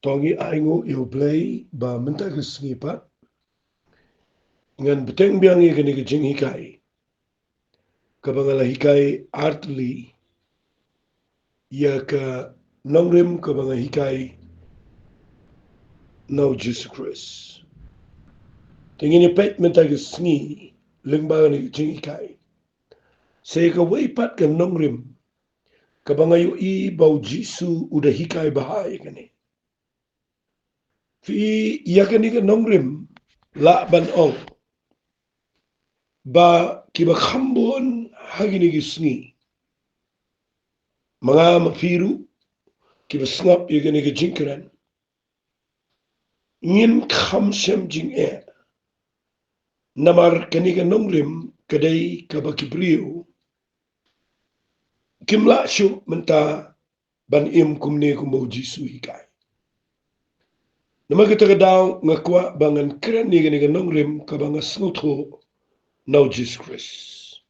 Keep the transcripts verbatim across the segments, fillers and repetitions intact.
To ngi ainguh ïa U Blei ba mynta ka sngi pat ngan bteng biang ïa kane ka jinghikai kaba nga la hikai artylli ïa ka nongrim kaba nga hikai na U Jisu Khrist. Te ngin ïa peit mynta ka sngi lyngba kane ka jinghikai sa ïa kawei pat ka nongrim kaba nga ïohi ba U Jisu u da hikai bha ïa kane. Phi, ïa kane ka nongrim lah ban ong ba kiba kham bun ha kine ki sngi ma nga ma phi ruh kiba sngap ïa kane ka jingkren ngin kham shem jingeh. Namar kane ka nongrim ka dei kaba ki briew kim lah shuh mynta ban im kumne kumba U Jisu u hikai. Namar kata ka daw nga kwah ba ngan kren ïa kane ka nongrim kaba nga sngewthuh na U Jisu Khrist.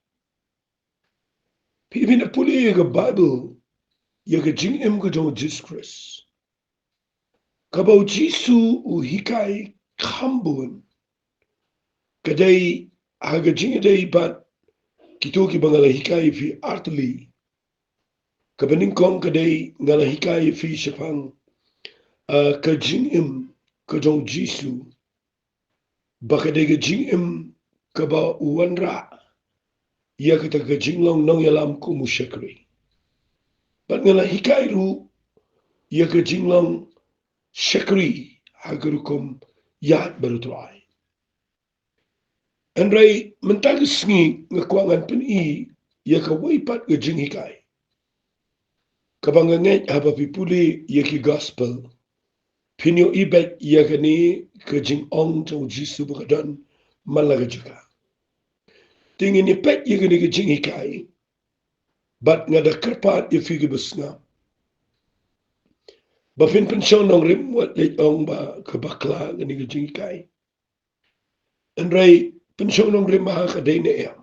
Phi, phin ïa pule ïa ka Baibl ïa ka jingim ka jong U Jisu Khrist. Kaba U Jisu u hikai kham bun ka dei ha ka jingïadei bad kito kiba nga la hikai ïa phi artylli. Kaba nyngkong ka dei nga la hikai ïa phi shaphang, ah, ka jingim ka jong U Jisu. Ba ka dei ka jingim kaba u wanrah ïa kata ka jinglong nongïalam kum u shakri. Bad nga la hikai ruh ïa ka jinglong shakri ha ka rukom ïaid bad U Trai. Hynrei mynta ka sngi nga kwah ngan pyni ïa kawei pat ka jinghikai kaba nga ngeit haba phi pule ïa ki gospel phin ïohi beit ïa kane ka jingong jong U Jisu ba ka don man la ka jaka. Te ngin ïa peit ïa kane ka jinghikai bad nga da kyrpad ïa phi kiba sngap ba phin pynshong nongrim, wat leit ong ba ka bakla kane ka jinghikai. Hynrei pynshong nongrim bha ka dei ne em?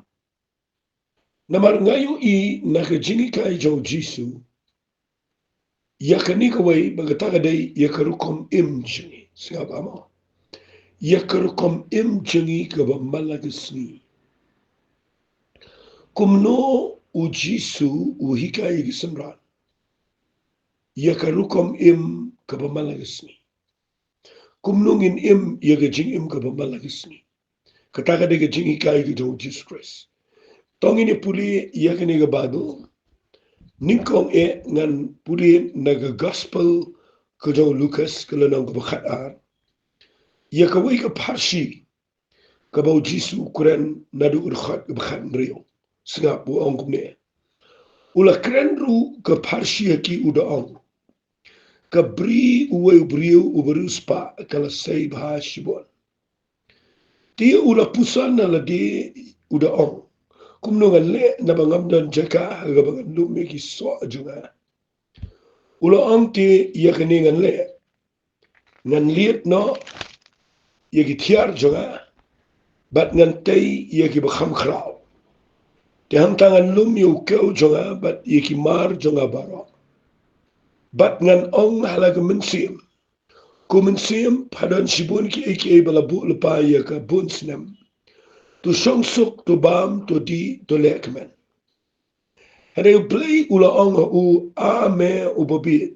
Namar nga ïohi na ka jinghikai jong U Jisu ïa kane kawei ba kata ka dei ïa ka rukom im jong ngi. Sngap, amo, ïa ka rukom im jong ngi kaba man la ka sngi. Kumno U Jisu u hikai ïa ki synran ïa ka rukom im kaba man la ka sngi? Kumno ngin im ïa ka jingim kaba man la ka sngi? Kata ka dei ka jinghikai ka jong U Jisu Khrist. To ngin ïa pule ïa kane ka Baibl. Nyngkong eh ngan pule na ka gospel ka jong u Lukas ka lynnong kaba khatar. Ïa kawei ka pharshi kaba U Jisu u kren naduh ka dkhot kaba khathynriew. Sngap, u ong kumne. U la kren ruh ka pharshi ha ki, u da ong, ka bri uwei u briew uba riewspah ka la sei bha shibun. Te u la puson ha lade, u da ong, kumno ngan leh naba ngam don jaka ha kaba ngan lum ïa ki soh jong nga? U la ong te, ïa kane ngan leh, ngan lied noh ïa ki thiar jong nga bad ngan tei ïa kiba kham khraw. Te hangta ngan lum ïa u kew jong nga bad ïa ki mar jong nga baroh. Bad ngan ong ha la ka mynsiem, ko mynsiem, pha don shibun kiei kiei ba la buh lypa ïa ka bun snem. To shong suk, to bam, to dih, to leh kmen. Hynrei U Blei u la ong ha u, a me u babit,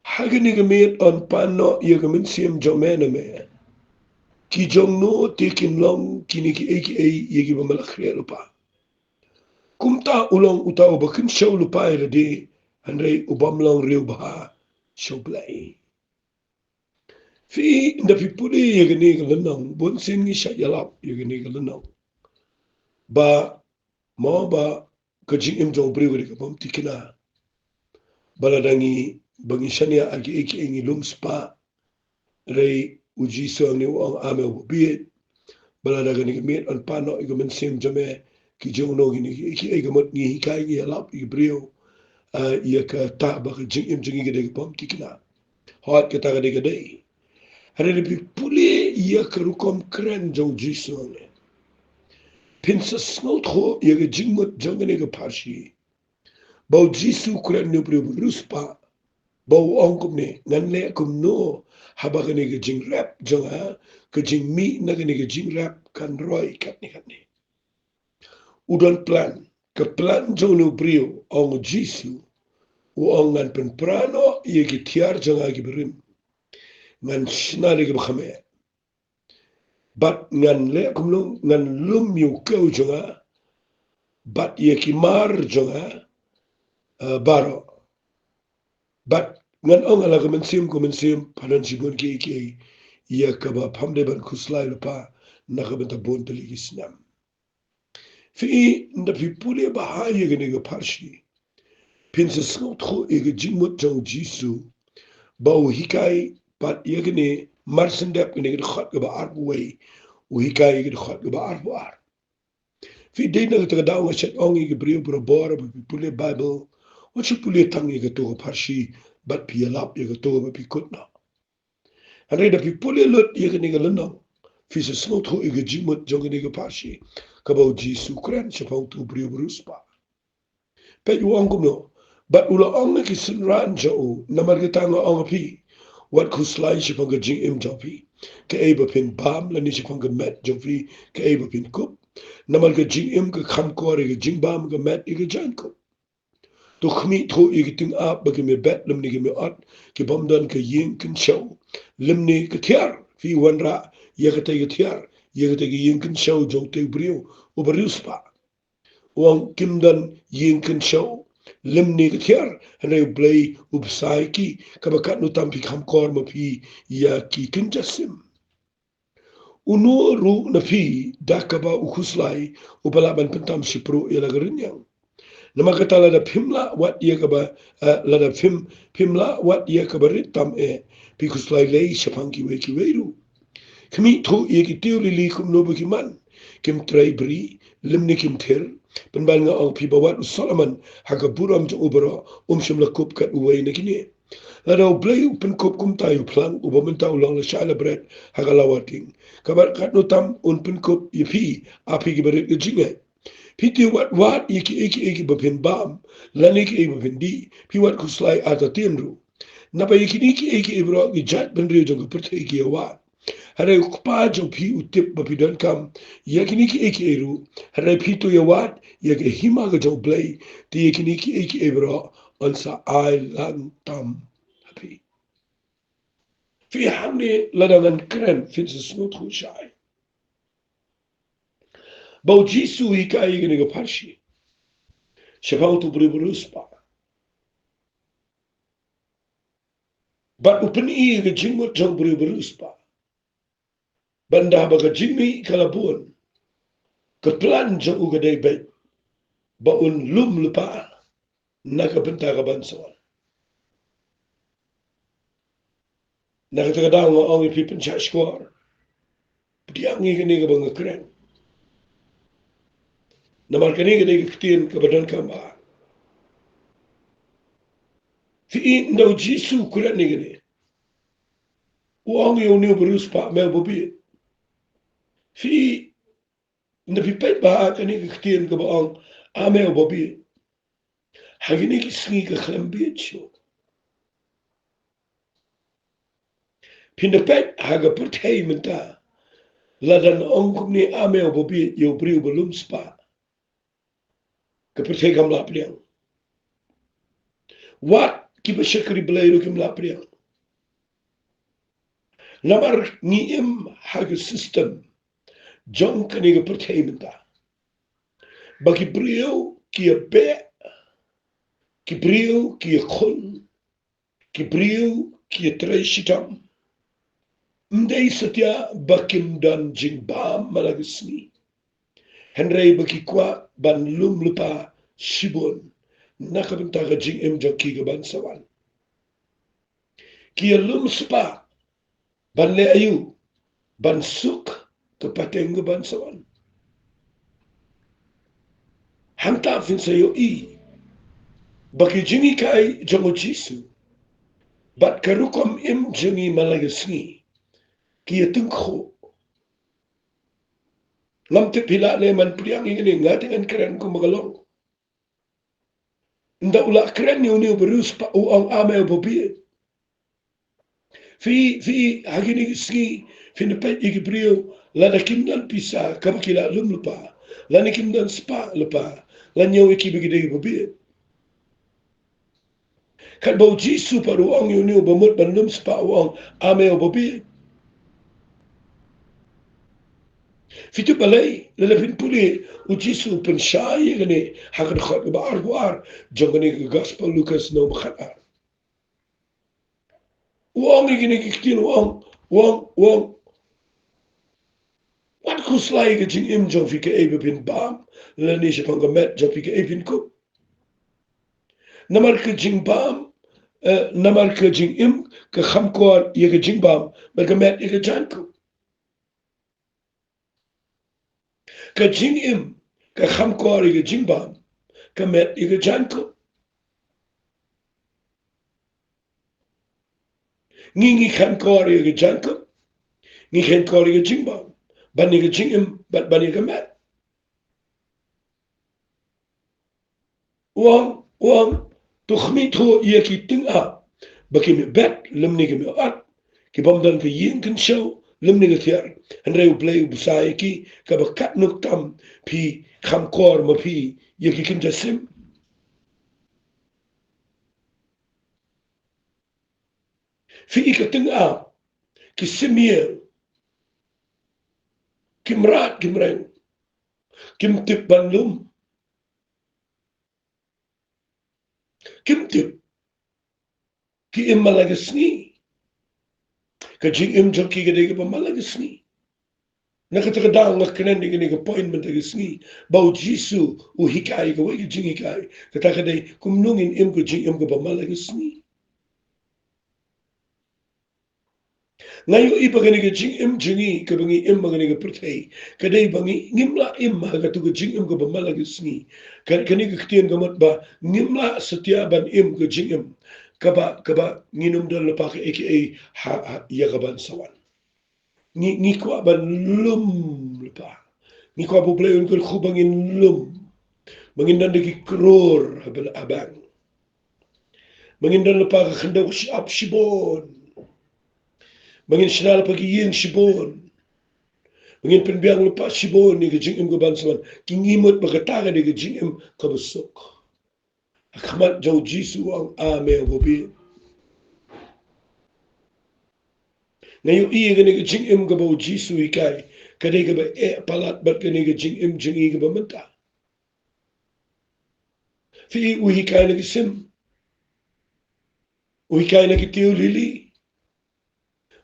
ha kane ka miet yn pan noh ïa ka mynsiem jong me na me. Ki jong no te kin long kine kiei kiei ïa kiba me la khreh lypa? Kumta u long uta uba kynshew lypa ïa lade, hynrei u bym long riewbha sha U Blei. Phi, ynda phi pule ïa kane ka lynnong, bunsien ngi shait ïalap ïa kane ka lynnong ba, mo, ba ka jingim jong u briew ka dei kaba ym thikna. Ba lada ngi, ba ngi shaniah ha kiei kiei ngi lum spah. Hynrei U Jisu hangne u ong, a me u babit, ba lada kane ka miet yn pan noh ïa ka mynsiem jong me, ki jong no kine kiei kiei, ka mut ngi hikai, ngi ïalap ïa ki briew, ah, ïa kata ba ka jingim jong ngi ka dei kaba ym thikna. Hooid, kata ka dei, ka dei. Hynrei lada phi pule ïa ka rukom kren jong U Jisu hangne, phin sa sngewthuh ïa ka jingmut jong kane ka pharshi. Ba U Jisu u kren ïa u briew uba riewspah, ba u ong kumne, ngan leh kumno haba kane ka jingrep jong nga, ka jingmih na kane ka jingrep kan roi katne katne. U don plan, ka plan jong u briew, ong u Jisu, u ong ngan pynpra noh ïa ki tiar jong nga kiba rim. Ngan shna da kiba kham eh. Bad ngan leh kumno, ngan lum ïa u kew jong nga, bad ïa ki mar jong nga, eh, baroh. Bad ngan ong ha la ka mynsiem ka mynsiem, pha don shibun kiei kiei ïa kaba pham dei ban khuslai lypa na ka bynta bun tylli ki snem. Phi, ynda phi pule bha ïa kane ka pharshi, phin sa sngewthuh ïa ka jingmut jong u Jisu ba u hikai pat ïa kane, mar shen dep kane ka dkhot kaba arphew wei, u hikai ïa ka dkhot kaba arphew ar. Phi, dei na kata ka daw nga shait ong ïa ki briew barabor ba phi pule Baibl, wat shu pule tang ïa kato ka pharshi bad phi ïalap ïa kato ba phi kut noh. Hynrei da phi pule lut ïa kane ka lynnong, phi sa sngewthuh ïa ka jingmut jong kane ka pharshi kaba u Jisu u kren shaphang uto u briew bariewspah. Peit u ong kumno. Bad u la ong ïa ki synran jong u, namar kata nga ong ïa phi, wat khuslai shaphang ka jingim jong phi, kaei ba phin bam, lane shaphang ka met jong phi, kaei ba phin kup. Namar ka jingim ka kham kor ïa ka jingbam, ka met ïa ka jaiñkup. To khmih thuh ïa ki tyngab ba kim ïabet lymne kim ïa-ot, ki bym don ka ïing kynshew lymne ka thiar. Phi, wanrah ïa katei ka thiar, ïa katei ka ïing kynshew jong utei u briew u bariewspah. U ong kim don ïing kynshew lymne ka thiar, hynrei U Blei u bsa ïa ki, kaba katno tam phi kham kor ma phi ïa ki kynja sim. Uno ruh na phi da kaba u khuslai uba lah ban pyntam shipruh ïa la ka rynïeng. Namar kata lada phim lah wat ïa kaba, eh, lada phim, phim lah wat ïa kaba rit tam eh, phi khuslai lei shaphang kiwei kiwei ruh. Khmih thuh ïa ki tiew lili kumno ba ki man. Kim trei bri, lymne kim thir. Pynban nga ong phi ba wat u Solomon ha ka burom jong u baroh um shym la kup kat uwei na kine. Lada U Blei u pynkup kumta ïa u phlang uba mynta u long lashai labret ha ka lawa tieng, kaba katno tam un pynkup ïa phi, a phi kiba rit ka jingngeit. Phi, te wat wad ïa kiei kiei kiba phin bam lane kiei ba phin dih. Phi, wat khuslai artatien ruh. Naba ïa kine kiei kiei baroh ki jaitbynriew jong ka pyrthei ki ïawad. Hynrei u Kpa jong phi u tip ba phi donkam ïa kine kiei kiei ruh. Hynrei phi to ïawad ïa ka hima ka jong U Blei, te ïa kine kiei kiei baroh yn sa ai lang tam ha phi. Phi, hangne lada ngan kren phin sa sngewthuh shai ba u Jisu u hikai ïa kane ka pharshi shaphang uto u briew bariewspah. Bad u pyni ïa ka jingmut jong u briew bariewspah. Bad ynda ba ka jingmih ka la bun, ka plan jong u ka dei beit ba un lum lypa na ka bynta ka ban sa wan. Na kata ka daw nga ong ïa phi, pynshah shkor, pdiang ïa kane kaba nga kren. Namar kane ka dei ka ktien kaba donkam bha. Phi, ynda u Jisu u kren ïa kane, u ong ïa une u bariewspah, me u babieit. Phi, ynda phi peit bha ha kane ka ktien kaba ong, a me u babieit, ha kine ki sngi ka khlem bieit shuh. Phin da peit ha ka pyrthei mynta, lada ngi ong kumne, a me u babieit, ïa u briew ba lum spah, ka pyrthei kam lah pdiang. Wat kiba shakri Blei ruh kim lah pdiang. Namar ngi im ha ka system jong kane ka pyrthei mynta, ba ki briew ki ïabeh, ki briew ki ïakhun, ki briew ki ïatrei shitom. Ym dei satia ba kim don jingbam man la ka sngi, hynrei ba ki kwah ban lum lypa shibun na ka bynta ka jingim jong ki ka ban sa wan. Ki ïalum spah ban leh aïu? Ban suk ka pateng ka ban sa wan. Hangta phin sa ïohi ba ki jinghikai jong u Jisu bad ka rukom im jong ngi man la ka sngi ki ïatyngkhuh. Ngam tip phi lah ne em ban pdiang ïa kane, nga te ngan kren kumba ka long. Ynda u la kren ïa une u briew spah u ong, "A me u babieit." Phi, phi, ha kine ki sngi, phin da peit ïa ki briew, lada kim don pisa, kaba ki la lum lypa, lane kim don spah lypa, la ñiew ïa ki ba ki dei ki babieit. Katba u Jisu pat u ong ïa une uba mut ban lum spah u ong, "A me u babieit." Phi tip balei, lada phin pule, u Jisu u pynshai ïa kane, ha ka dkhot kaba arphew ar, jong kane ka gospel Lukas lynnong ba khatar. U ong ïa kine ki ktien u ong, u ong, u ong. Wat khuslai ka jingim jong phi kaei ba phin bam, lane shaphang ka met jong phi kaei phin kup. Namar ka jingbam, eh, namar ka jingim, ka kham kor ïa ka jingbam, bad ka met ïa ka jaiñkup. Ka jingim, ka kham kor ïa ka jingbam, ka met ïa ka jaiñkup. Ngi, ngi kham kor ïa ka jaiñkup, ngi kham kor ïa ka jingbam, ban ïa ka jingim, ban, ban ïa ka met. U ong, u ong, to khmih thuh ïa ki tyngab, ba kim ïa bet, lymne kim ïa ot, ki bym don ka ïing kynshew, lymne ka thiar, hynrei U Blei u bsa ïa ki, kaba katno tam, phi kham kor ma phi, ïa ki kynja sim. Phi i ka tyngab, ki sim ïing, ki mrad, ki mreng, kim tip ban lum. Kim tip. Ki im man la ka sngi. Ka jingim jong ki ka dei kaba man la ka sngi. Na kata ka daw nga kren ïa kane ka point mynta ka sngi. Ba U Jisu u hikai kawei ka jinghikai. Kata ka dei kumno ngin im ka jingim kaba man la ka sngi. Nga ïohi ba kane ka jingim jong ngi, kaba ngi im ha kane ka pyrthei, ka dei ba ngi, ngim lah im ha katu ka jingim kaba man la ka sngi. Ka, kane ka ktien ka mut ba ngim lah satia ban im ka jingim kaba, kaba ngin ym don lypa kaei kaei ha, ha, ïa ka ban sa wan. Ngi, ngi kwah ban lum lypa. Ngi kwah ba U Blei un kyrkhu ba ngin lum. Ba ngin don da ki klur ha bynta, ha bank. Ba ngin don lypa ka khyndew shyiap shibun. Ba ngin shna lypa ki ïing shibun. Ba ngin pynbiang lypa shibun ïa ka jingim ka ban sa wan. Ki, ngi mut ba kata ka dei ka jingim kaba suk. Ha khmat jong U Jisu u ong, "A me u babieit." Nga ïohi ïa kane ka jingim kaba U Jisu u hikai, ka dei kaba eh palat bad kane ka jingim jong ngi kaba mynta. Phi i u hikai na ki sim. U hikai na ki tiew lili.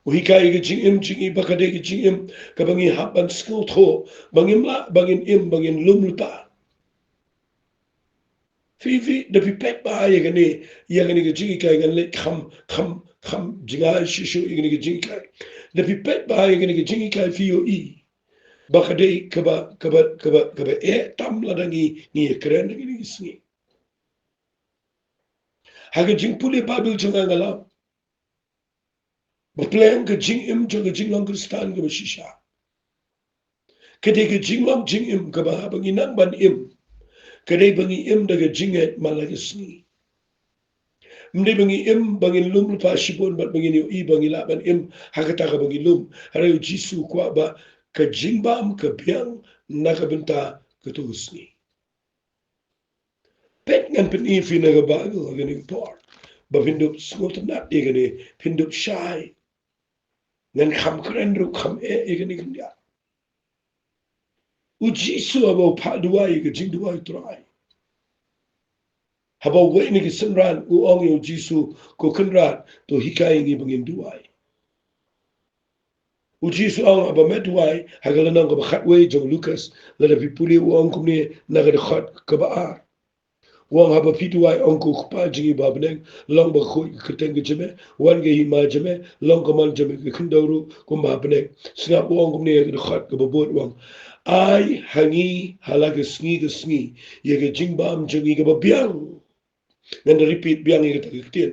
U hikai ïa ka jingim jong ngi ba ka dei ka jingim kaba ngi hap ban sngewthuh ba ngim lah, ba ngin im, ba ngin lum lypa. Phi, phi, da phi peit bha ïa kane, ïa kane ka jinghikai, ngan leh kham, kham, kham jngai shuh shuh ïa kane ka jinghikai. Da phi peit bha ïa kane ka jinghikai phi ïohi ba ka dei kaba, kaba, kaba, kaba eh tam lada ngi, ngi ïakren ha kine ki sngi. Ha ka jingpule Baibl jong nga nga lap ba pleng ka jingim jong ka jinglong Khristan kaba shisha ka dei ka jinglong jingim kaba haba ngi nang ban im, ka dei ba ngi im da ka jingngeit man la ka sngi. Ym dei ba ngi im ba ngin lum lypa shibun bad ba ngin ïohi ba ngi lah ban im ha kata kaba ngi lum. Hynrei U Jisu u kwah ba ka jingbam ka biang na ka bynta katu ka sngi. Peit, ngan pyni phi na ka Baibl ha kane ka por ba phin dup sngewtynnat ïa kane, phin dup shai. Ngan kham kren ruh kham eh ïa kane khyndiat. U Jisu haba u phah duwai ïa ka jingduwai u Trai, haba uwei na ki synran u ong ïa U Jisu, "Ko Kynrad, to hikai ïa ngi ba ngin duwai." U Jisu u ong haba me duwai, ha ka lynnong kaba khatwei jong u Lukas, lada phi pule u ong kumne na ka dkhot kaba ar. U ong haba phi duwai ong ko Kpa jong ngi ba ha bneng, long ba khuid ka kyrteng ka jong me, wan ka hima jong me, long ka mon jong me ka khyndew ruh kumba ha bneng. Sngap u ong kumne ha ka dkhot kaba bud u ong, "Ai ha ngi ha la ka sngi ka sngi ïa ka jingbam jong ngi kaba biang." Ngan da repeat biang ïa kata ka ktien.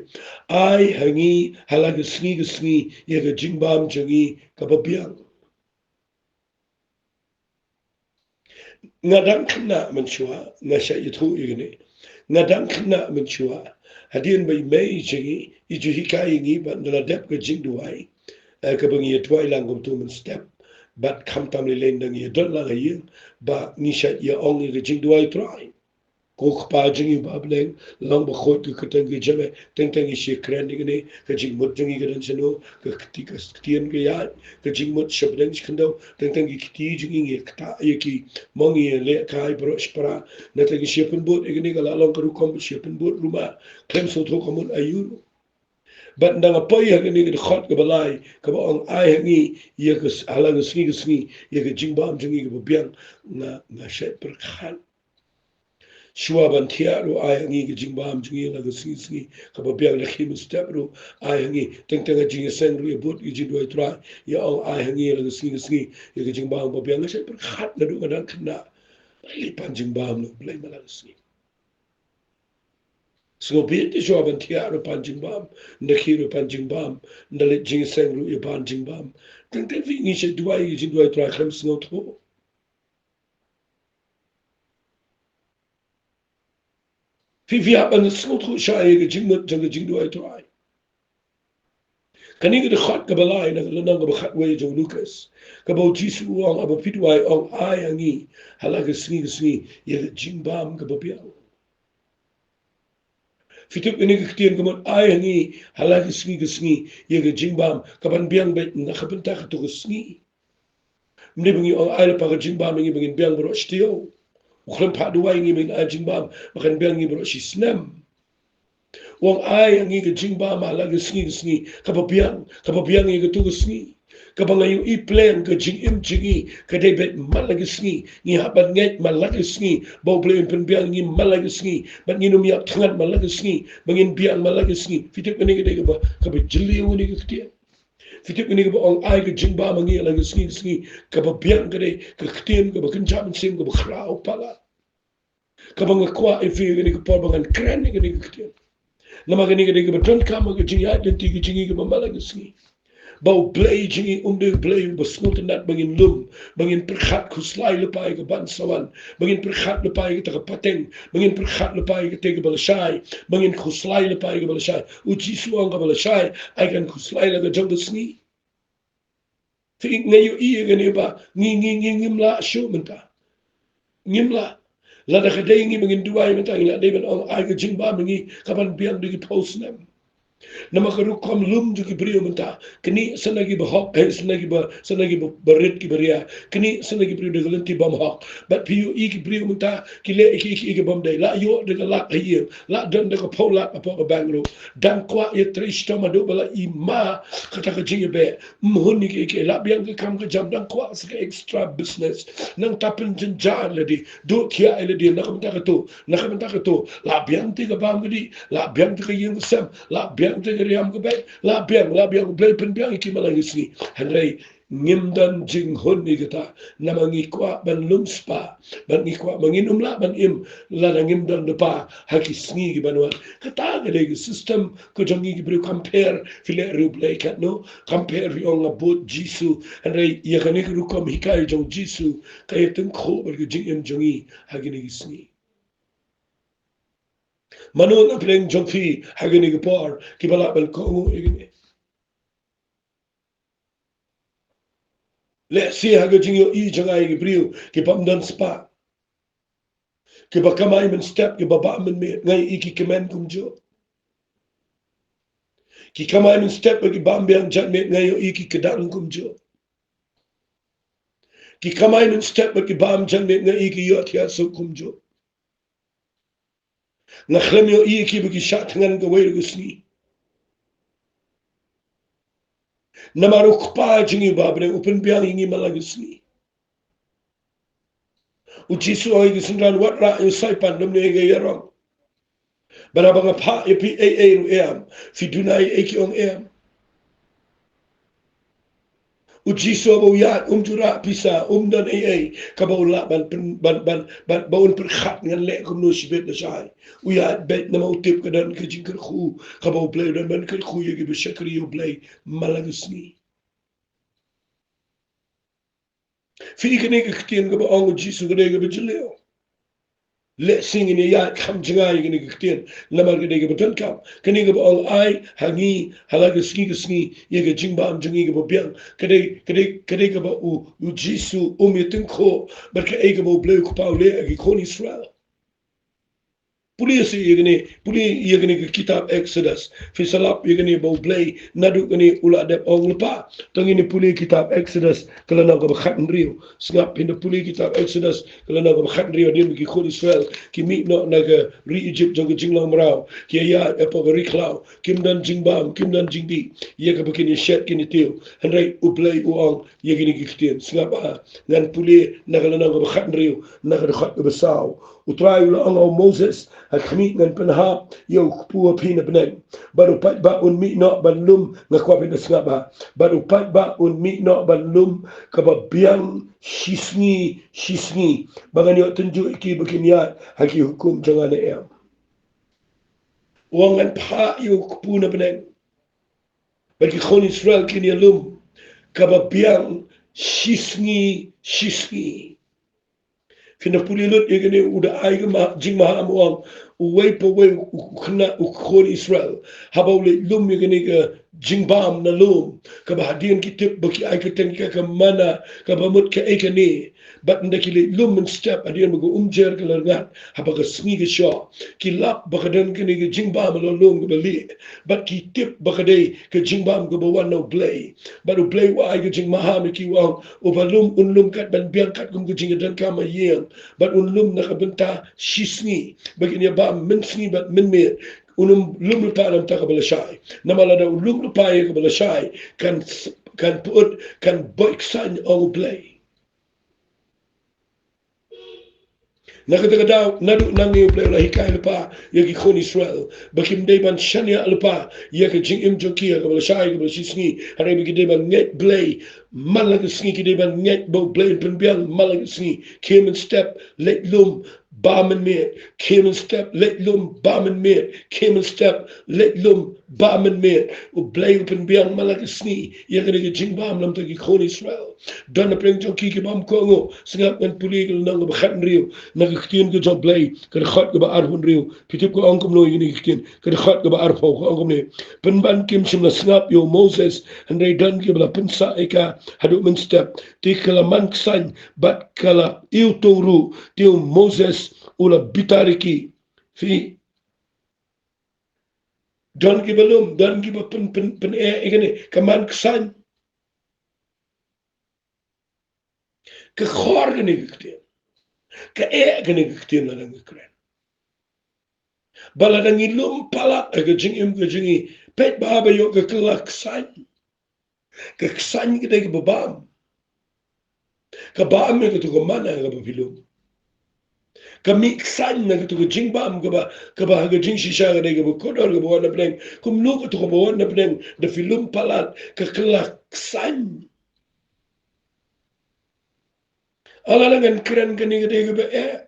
"Ai ha ngi ha la ka sngi ka sngi ïa ka jingbam jong ngi kaba biang." Nga dang khynnah mynshuwa nga shah ïathuh ïa kane. Nga dang khynnah mynshuwa. Hadien ba i mei jong ngi i ju hikai ïa ngi bad nga la dep ka jingduwai, eh, kaba ngi ïa duwai lang kumto mynstep. Bad khamtam lei lei ngi ïa don lang ha ïing ba ngi shait ïa ong ïa ka jingduwai Trai. Ko Kpa jong ngi ba ha bneng, long ba khuid ka kyrteng ka jong me, teng teng ngi shu kren ïa kane, ka jingmut jong ngi ka don shano, ka kti, ka ktien ka ïaid, ka jingmut sha bneng sha khyndew, teng teng ki kti jong ngi ngi ktah ïa ki, mo ngi lehkai baroh shipara, na teng ngi shu pynbud ïa kane ka la long ka rukom shu pynbud ruh ma, khlem sngewthuh ka mut aïu ruh. Bad ynda nga poi ha kane ka dkhot kaba lai, kaba ong ai ha ngi, ïa ka s-, ha la ka sngi ka sngi, ïa ka jingbam jong ngi kaba biang, nga, nga shait pyrkhat. Shuwa ban thiah ruh ai ha ngi ka jingbam jong ngi ha la ka sngi sngi kaba biang, la khie mynstep ruh ai ha ngi. Teng teng ha jingïaseng ruh ïa bud ïa jingduwai Trai, ïa ong ai ha ngi ha la ka sngi sngi ïa ka jingbam kaba biang. Nga shait pyrkhat naduh nga dang khynnah, lai pan jingbam na U Blei man la ka sngi. Sngewbha te shuwa ban thiah ruh pan jingbam, ynda khie ruh pan jingbam, ynda leit jingïaseng ruh ïa pan jingbam. Teng teng phi, ngi shait duwai ïa ka jingduwai Trai khlem sngewthuh. Phi, phi hap ban sngewthuh shai ïa ka jingmut jong ka jingduwai Trai. Kane ka dkhot kaba lai na ka lynnong kaba khatwei jong u Lukas, kaba u Jisu u ong, haba phi duwai ong ai ha ngi ha la ka sngi ka sngi ïa ka jingbam kaba biang. Phi tip kane ka ktien ka mut ai ha ngi ha la ka sngi ka sngi ïa ka jingbam, kaban biang beit na ka bynta kato ka sngi. Ym dei ba ngi ong ai lypa ka jingbam ïa ngi ba ngin biang baroh shi taïew. U khlem phah duwai ïa ngi ba ngin ai jingbam ba kan biang ïa ngi baroh shi snem. U ong ai ïa ngi ka jingbam ha la ka sngi ka sngi kaba biang, kaba biang ïa kato ka sngi. Kaba nga ïohi pleng ka jingim jong ngi ka dei beit man la ka sngi. Ngi hap ban ngeit man la ka sngi ba U Blei un pynbiang ïa ngi man la ka sngi. Bad ngin ym ïap thngan man la ka sngi ba ngin biang man la ka sngi. Phi tip kane ka dei kaba, kaba jylliew kane ka ktien. Phi tip kane kaba ong ai ka jingbam ha ngi ha la ka sngi ka sngi kaba biang ka dei ka ktien kaba kynja mynsiem kaba khraw palat. Kaba nga kwah ïa phi kane ka por ba ngan kren ïa kane ka ktien. Namar kane ka dei kaba donkam ha ka jingïaid lynti ka jong ngi kaba man la ka sngi. Ba U Blei jong ngi um dei U Blei uba sngewtynnat ba ngin lum, ba ngin pyrkhat khuslai lypa ïa ka ban sa wan, ba ngin pyrkhat lypa ïa kata ka pateng, ba ngin pyrkhat lypa ïa kata kaba lashai, ba ngin khuslai lypa ïa kaba lashai. U Jisu u ong kaba lashai ai kan khuslai la ka jong ka sngi. Phi, nga ïohi ïa kane ba ngi, ngi, ngi, ngim lah shuh mynta. Ngim lah. Lada ka dei ngi ba ngin duwai mynta ngi lah dei ban ong ai ka jingbam ha ngi kaban biang da ki phew snem. Namar ka rukom lum jong ki briew mynta, kane sa na ki bahok, eh, sa na ki ba, sa na ki ba, barit ki baria, kane sa na ki briew da ka lynti bymhok. Bad phi ïohi ki briew mynta ki leh ïa ki, ïa ki, ïa ki bym dei, lah ïoh da ka lak ha ïing, lah don da ka phew lak hapoh ka bank ruh. Dang kwah ïatrei shitom haduh ba la i ma kata ka jingïabeh. Ym hun ïa ki, ïa ki, lah biang ka kam ka jam, dang kwah sa ka extra business. Nangta pynjynjar lade, duh thiah ïa lade na ka bynta kato, na ka bynta kato. Lah biang te ka bam ka dih, lah biang te ka ïing ka sem, lah biang te ka riam ka beit, lah biang, lah biang, U Blei pynbiang ïa ki man la ka sngi. Hynrei ngim don jinghun ïa kata, namar ngi kwah ban lum spah, bad ngi kwah ba ngin ym lah ban im lada ngim don lypa ha ki sngi ki ban wan. Kata ka dei ka system ka jong ngi ki briew. Compare, phi leh ri U Blei katno, compare, phi ong nga bud Jisu, hynrei ïa kane ka rukom hikai jong Jisu ka ïatyngkhuh bad ka jingim jong ngi ha kine ki sngi. Mano na pdeng jong phi ha kine ki por kiba lah ban kohnguh ïa kine? Lehse ha ka jingïohi jong nga ïa ki briew ki bym don spah, kiba kamai mynstep, kiba bam mynmiet, nga ïohi ki kmen kumjuh. Ki kamai mynstep bad ki bam biang janmiet, nga ïohi ki kdang kumjuh. Ki kamai mynstep bad ki bam janmiet, nga ïohi ki ïohthiah suk kumjuh. Nga khlem ïohi ïa ki ba ki shah thngan kawei ruh ka sngi. Namar U Kpa jong ngi uba ha bneng u pynbiang ïa ngi man la ka sngi. U Jisu u ong ïa ki synran, wat rah ïa u saipan, lymne ïa ka ïarom. Bad haba nga phah ïa phi ei ei ruh em, phi duna ei ei ki ong em. U Jisu haba u ïaid um ju rah pisa, um don ei ei kaba u lah ban pyn-, ban, ban, ban, ba un pyrkhat ngan leh kumno shibit lashai. U ïaid beit namar u tip ka don ka jingkyrkhu kaba U Blei u don ban kyrkhu ïa kiba shakri U Blei man la ka sngi. Phi, kane ka ktien kaba ong U Jisu ka dei kaba jylliew. lehse ngin ïa kham jngai ïa kane ka ktien, namar ka dei kaba donkam. Kane kaba ong ai ha ngi ha la ka sngi ka sngi ïa ka jingbam jong ngi kaba biang, ka dei, ka dei, ka dei kaba u, u Jisu um ïa tyngkhuh bad kaei kaba U Blei U Kpa u leh ha ki khun Israel. Pule seh ïa kane, pule ïa kane ka kitab Exodus. Phi sa lap ïa kane ba U Blei naduh kane u la dep ong lypa. To ngin ïa pule kitab Exodus ka lynnong kaba khathynriew. Sngap, phin da pule kitab Exodus ka lynnong kaba khathynriew, hadien ba ki khun Israel ki mih noh na ka ri Egypt jong ka jinglong mraw, ki ïaid hapoh ka ri khlaw, kim don jingbam, kim don jingdih ïa kaba kin ïa shet kin ïa tiew. Hynrei U Blei u ong ïa kine ki ktien. Sngap, ah, ngan pule na ka lynnong kaba khathynriew, na ka dkhot kaba saw. U Trai u la ong ha u Moses, ha khmih ngan pynhap ïa u kpu ha phi na bneng, bad u paidbah un mih noh ban lum. Nga kwah phin da sngap, ah, bad u paidbah un mih noh ban lum kaba biang shisngi shisngi, ba ngan ïoh tynjuh ïa ki ba kin ïaid ha ki hukum jong nga ne em. U ong ngan phah ïa u kpu na bneng, bad ki khun Israel kin ïa lum kaba biang shisngi shisngi. Phin da pule lut ïa kane, u da ai ka ma-, jingmaham, u ong, uwei pa uwei u, u khynnah, u khun Israel, haba u leit lum ïa kane ka jingbam na lum, kaba hadien ki tip ba ki ai kyrteng ïa ka ka manna, kaba mut kaei kane. Bad ynda ki leit lum mynstep, hadien ba ka umjer ka la rngat, haba ka sngi ka shoh, ki lap ba ka don kane ka jingbam ha la lum kaba lieh, bad ki tip ba ka dei ka jingbam kaba wan na U Blei. Bad U Blei u ai ka jingmaham ïa ki, u ong, uba lum un lum kat ban biang katkum ka jingïadonkam ha ïing, bad un lum na ka bynta shisngi, ba kin ïa bam mynsngi bad mynmiet. Un lum, lum lypa na ka bynta kaba lashai, namar lada u lum lypa ïa kaba lashai, kan s-, kan pyut, kan boi ksain, ong U Blei. Na kata ka daw, naduh nangne U Blei u la hikai lypa ïa ki khun Israel ba kim dei ban shaniah lypa ïa ka jingim jong ki ha kaba lashai, kaba lashisngi, hynrei ba ki dei ban ngeit Blei man la ka sngi, ki dei ban ngeit ba U Blei un pynbiang man la ka sngi. Khie mynstep, leit lum, bam mynmiet. Khie mynstep, leit lum, bam mynmiet. Khie mynstep, leit lum, bam mynmiet. U Blei u pynbiang man la ka sngi ïa kane ka jingbam na ka bynta ki khun Israel. Don na pdeng jong ki ki bym kohnguh. Sngap, ngan pule ka lynnong kaba khathynriew na ka ktien ka jong U Blei, ka dkhot kaba arphew hynriew. Phi tip ka ong kumno ïa kane ka ktien? Ka dkhot kaba arphew ka ong kumne: Pynban kim shym la sngap ïa u Moses, hynrei don kiba la pynsah ïa ka haduh mynstep. Te ka la man ksain bad ka la iwto ruh, te u Moses u la bitar ïa ki. Phi, don kiba lum, don kiba pyn, pyn, pyn-eh ïa kane, ka man ksain. Ka khor kane ka ktien. Ka eh kane ka ktien lada nga kren. Ba lada ngi lum palat ha ka jingim ka jong ngi, peit bha ba ïoh ka kylla ksain. Ka ksain ka dei kaba bam. Ka bam ïa kato ka manna kaba phi lum. Ka mih ksain na kato ka jingbam kaba, kaba ha ka jingshisha ka dei kaba kordor, kaba wan na pdeng. Kumno kato kaba wan na pdeng? Da phi lum palat, ka kylla ksain. Lada ngan kren kane ka dei kaba eh.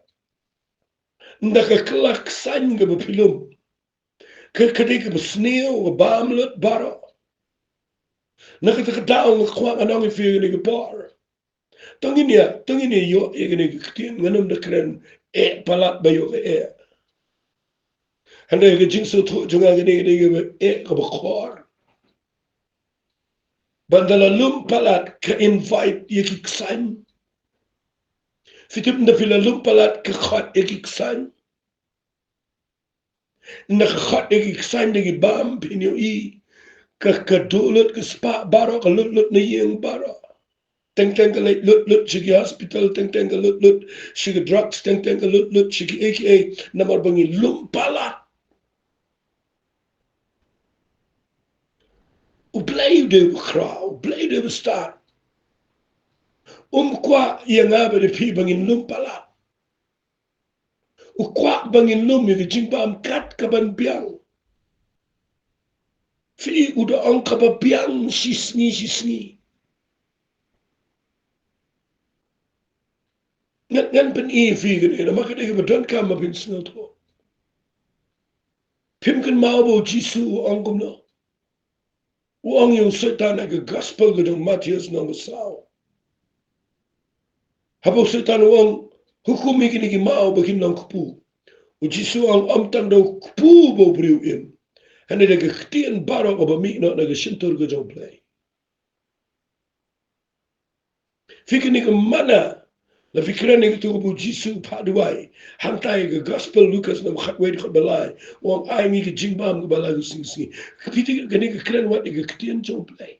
Ynda ka kylla ksain kaba phi lum, ka, ka dei kaba sniew, ka bam lut baroh. Na kata ka daw nga kwah ngan ong ïa phi kane ka por. To ngin ïa, to ngin ïa ïoh ïa kane ka ktien, ngan ym da kren eh palat ba ïoh ka eh. Hynrei ka jingsngewthuh jong nga kane ka dei kaba eh kaba khor. Ba ynda la lum palat ka invite ïa ki ksain. Phi tip, ynda phi la lum palat ka khot ïa ki ksain. Ynda ka khot ïa ki ksain da ki bam, phin ïohi ka, ka duh lut, ka spah baroh, ka lut lut na ïing baroh. Teng teng ka leit lut lut sha ki hospital, teng teng ka lut lut sha ki drugs, teng teng ka lut lut sha kiei kiei, namar ba ngi lum palat. U Blei u dei uba khraw, U Blei u dei uba stad. Um kwah ïa nga bad ïa phi ba ngin lum palat. U kwah ba ngin lum ïa ka jingbam kat kaban biang. Phi, u da ong kaba biang shisngi shisngi. Ngan, ngan pyni ïa phi kane, namar ka dei kaba donkam ba phin sngewthuh. Phim kynmaw ba u Jisu u ong kumno? U ong ïa u Soitan ha ka gospel ka jong u Mathaios lynnong ba saw. Haba u Soitan u ong, Hukum ïa kine ki maw ba kin long kpu. U Jisu u ong ym tang da u kpu ba u briew u im, hynrei da ka ktien baroh kaba mih noh na ka shyntur ka jong U Blei. Phi kine ki mana, la phi kren ïa kito ba u Jisu u phah duwai. Hangta ïa ka Gospel Lukas na khatwei dkhot ba lai, u ong ai ngi ka jingbam kaba la ka sngi sngi. Phi tip kane ka kren wat ïa ka ktien jong U Blei.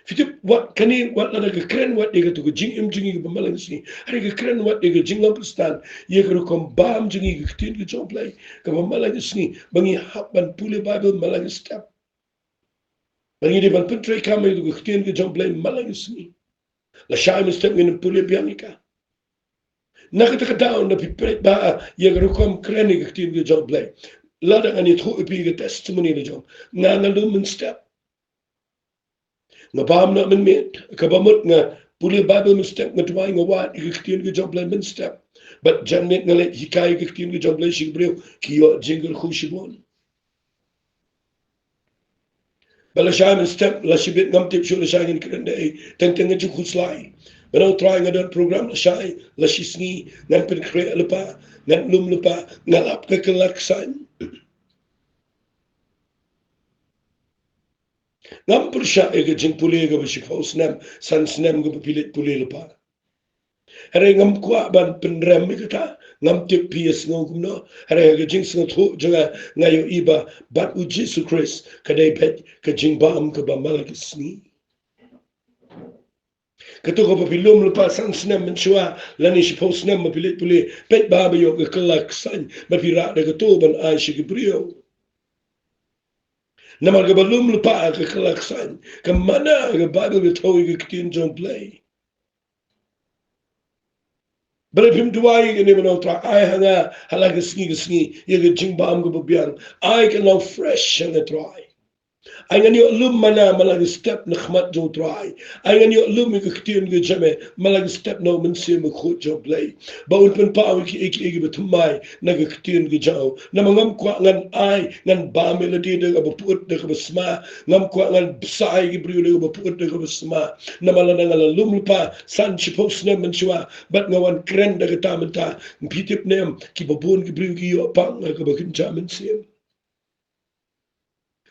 Phi tip wat kane wat lada ka kren wat ïa kato ka jingim jong ngi kaba man la ka sngi. Hynrei ka kren wat ïa ka jinglong Khristan, ïa ka rukom bam jong ngi ka ktien ka jong U Blei kaba man la ka sngi, ba ngi hap ban pule Baibl man la ka step. Ba ngi dei ban pyntreikam ïa ka ktien ka jong U Blei man la ka sngi. Lashai mynstep ngin pule biang ïa ka. Na kata ka daw, na phi peit ba ïa ka rukom kren ïa ka ktien ka jong U Blei, lada ngan ïathuh ïa phi ka testimony la jong nga, nga lum mynstep. Nga bam noh mynmiet, kaba mut nga pule Baibl mynstep, nga duwai, nga wad ïa ka ktien ka jong U Blei mynstep. Bad janmiet nga leit hikai ïa ka ktien ka jong U Blei sha ki briew, ki ïoh jingkyrkhu shibun. Bad lashai mynstep, la shibit ngam tip shuh lashai ngin kren da ei, teng teng nga jingkhuslai. Mynta U Trai nga don program lashai, la shisngi ngan pynkhreh lypa, ngan lum lypa, nga lap ka kylla ksain. Ngam pyrshah ïa ka jingpule kaba shiphew snem, san snem kaba phi leit pule lypa. Hynrei ngam kwah ban pynrem ïa kata, ngam tip phi ïa sngew kumno. Hynrei ha ka jingsngewthuh jong nga, nga ïohi ba bad U Jisu Khrist ka dei beit ka jingbam kaba man la ka sngi. Kato kaba phi lum lypa san snem mynshuwa, lane shiphew snem ba phi leit pule, peit ba ba ïoh ka kylla ksain, ba phi rah da kato ban ai sha ki briew. Namar kaba lum lypa ka kylla ksain, ka mana ka Baibl ka thew ïa ka ktien jong U Blei. Balei phim duwai ïa kane mynta, Trai, ai ha nga ha la ka sngi ka sngi ïa ka jingbam kaba biang. Ai kan long fresh ha nga, Trai. Ai ngan ïoh lum mana man la ka step na khmat jong U Trai. Ai ngan ïoh lum ïa ka ktien ka jong me man la ka step na U Mynsiem Bakhuid jong U Blei, ba un pynpaw ïa kiei kiei kiba thymmai na ka ktien ka jong u. Namar ngam kwah ngan ai, ngan bam ïa lade da kaba pyut da kaba sma. Ngam kwah ngan bsa ïa ki briew da kaba pyut da kaba sma. Namar lada nga la lum lypa san shiphew snem mynshuwa bad nga wan kren da kata mynta, phi tip ne em, kiba bun ki briew ki ïoh pang ha kaba kynja mynsiem.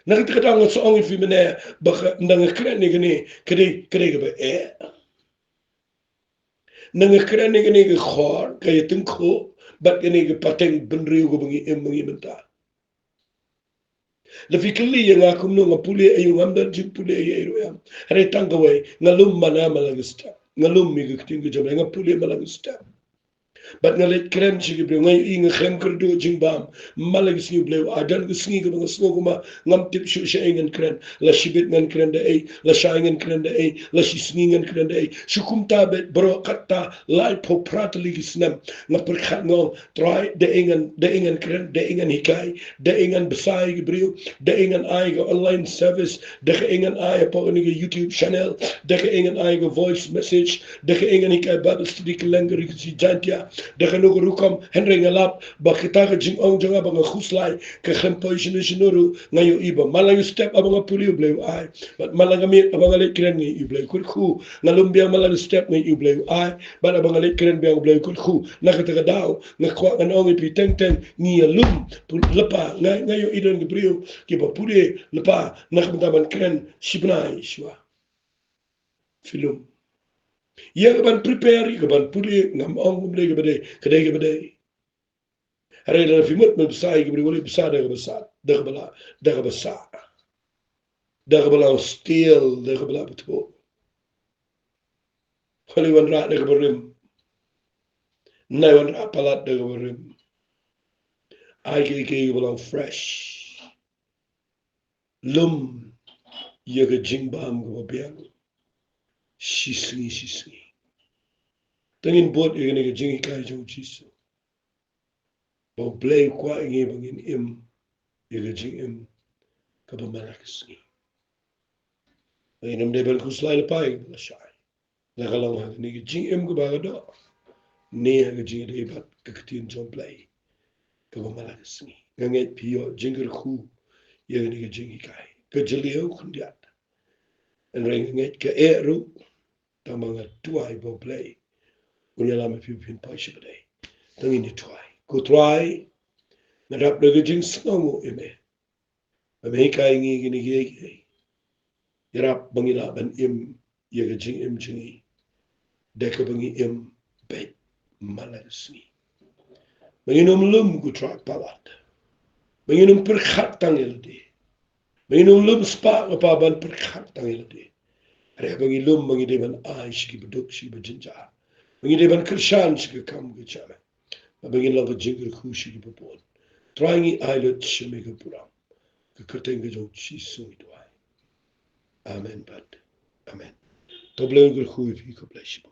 Na kata ka daw nga sa ong ïa phi mynne ba ka, nda nga kren ïa kane, ka dei, ka dei kaba eh. Nda nga kren ïa kane ka khor, ka ïatyngkhuh bad kane ka pateng bynriew kaba ngi im ngi mynta. La phi kylli ïa nga kumno nga pule aïu, ngam don jingpule aïu aïu ruh em. Hynrei tang kawei, nga lum mana man la ka step. Nga lum ïa ka ktien ka jong me, nga pule man la ka step. Bad nga leit kren sha ki briew, nga ïohi, nga khlem kyrduh jingbam. Man la ka sngi U Blei u ai, don ka sngi kaba nga sngew kumba ngam tip shuh shaei ngan kren. La shibit ngan kren da ei, lashai ngan kren da ei, la shisngi ngan kren da ei. Shu kumta beit baroh katta laiphew phra tylli ki snem. Nga pyrkhat nga ong, Trai, da ei ngan, da ei ngan kren, da ei ngan hikai, da ei ngan bsa ïa ki briew, da ei ngan ai ka online service, da kaei ngan ai hapoh kane ka YouTube channel, da kaei ngan ai ka voice message, da kaei ngan hikai Bible study kylleng ka Ri Khasi Jaintia, da kano ka rukom. Hynrei nga lap ba kata ka jingong jong nga ba nga khuslai ka khlem poi shano shano ruh, nga ïohi ba man la ka step haba nga pule U Blei u ai. Bad man la ka miet haba nga leit kren nga ïohi U Blei u kyrkhu. Nga lum biang man la ka step nga ïohi U Blei u ai. Bad haba nga leit kren biang U Blei u kyrkhu. Na kata ka daw nga kwah ngan ong ïa phi teng teng, ngi ïalum lypa, nga, nga ïohi don ki briew kiba pule lypa na ka bynta ban kren shi bnai shuwa. Phi lum. Ïa kaban prepare, ïa kaban pule, ngam ong kumno, ka dei kaba dei, ka dei kaba dei. Hynrei lada phi mut ban bsa ïa ki briew, wat leit bsa da kaba sah, da kaba la, da kaba sah. Da kaba long steel, da kaba la bthuh. Wat leit wanrah da kaba rim. Wat leit wanrah palat da kaba rim. Ai kaei kaei kaba long fresh. Lum ïa ka jingbam kaba biang shisngi shisngi. Te ngin bud ïa kane ka jinghikai jong U Jisu, ba U Blei u kwah ïa ngi ba ngin im ïa ka jingim kaba man la ka sngi. Ngin ym dei ban khuslai lypa ïa kaba la shai. Lada ka long ha kane ka jingim kaba ka doh, ne ha ka jingïadei bad ka ktien jong U Blei kaba man la ka sngi, nga ngeit phi ïoh jingkyrkhu ïa kane ka jinghikai. Ka jylliew khyndiat. Hynrei nga ngeit ka eh ruh, tangba nga duwai ba U Blei Pynïalam ïa phi ba phin poi sha ba dei. Tang ïa ngi Trai. Ko Trai, nga dap da ka jingsngew nguh ïa me ba me hikai ïa ngi kine kiei kiei. Ïarap ba ngi lah ban im ïa ka jingim jong ngi da kaba ngi im beit man la ka sngi. Ba ngin ym lum, ko Trai palat. Ba ngin ym pyrkhat tang ïa lade. Ba ngin ym lum spah, ko Pa, ban pyrkhat tang ïa lade. Hynrei ba ngi lum ba ngi dei ban ai sha kiba duk, sha kiba jynjar. Ba ngi dei ban kyrshan sha ka kam ka jam. Ba ngin long ka jingkyrkhu sha kiba bun. Trai, ngi ai lut sha me ka burom. Ha ka kyrteng ka jong U Jisu ngi duwai. Amen bad amen. To Blei un kyrkhu ïa phi, khublei shibun.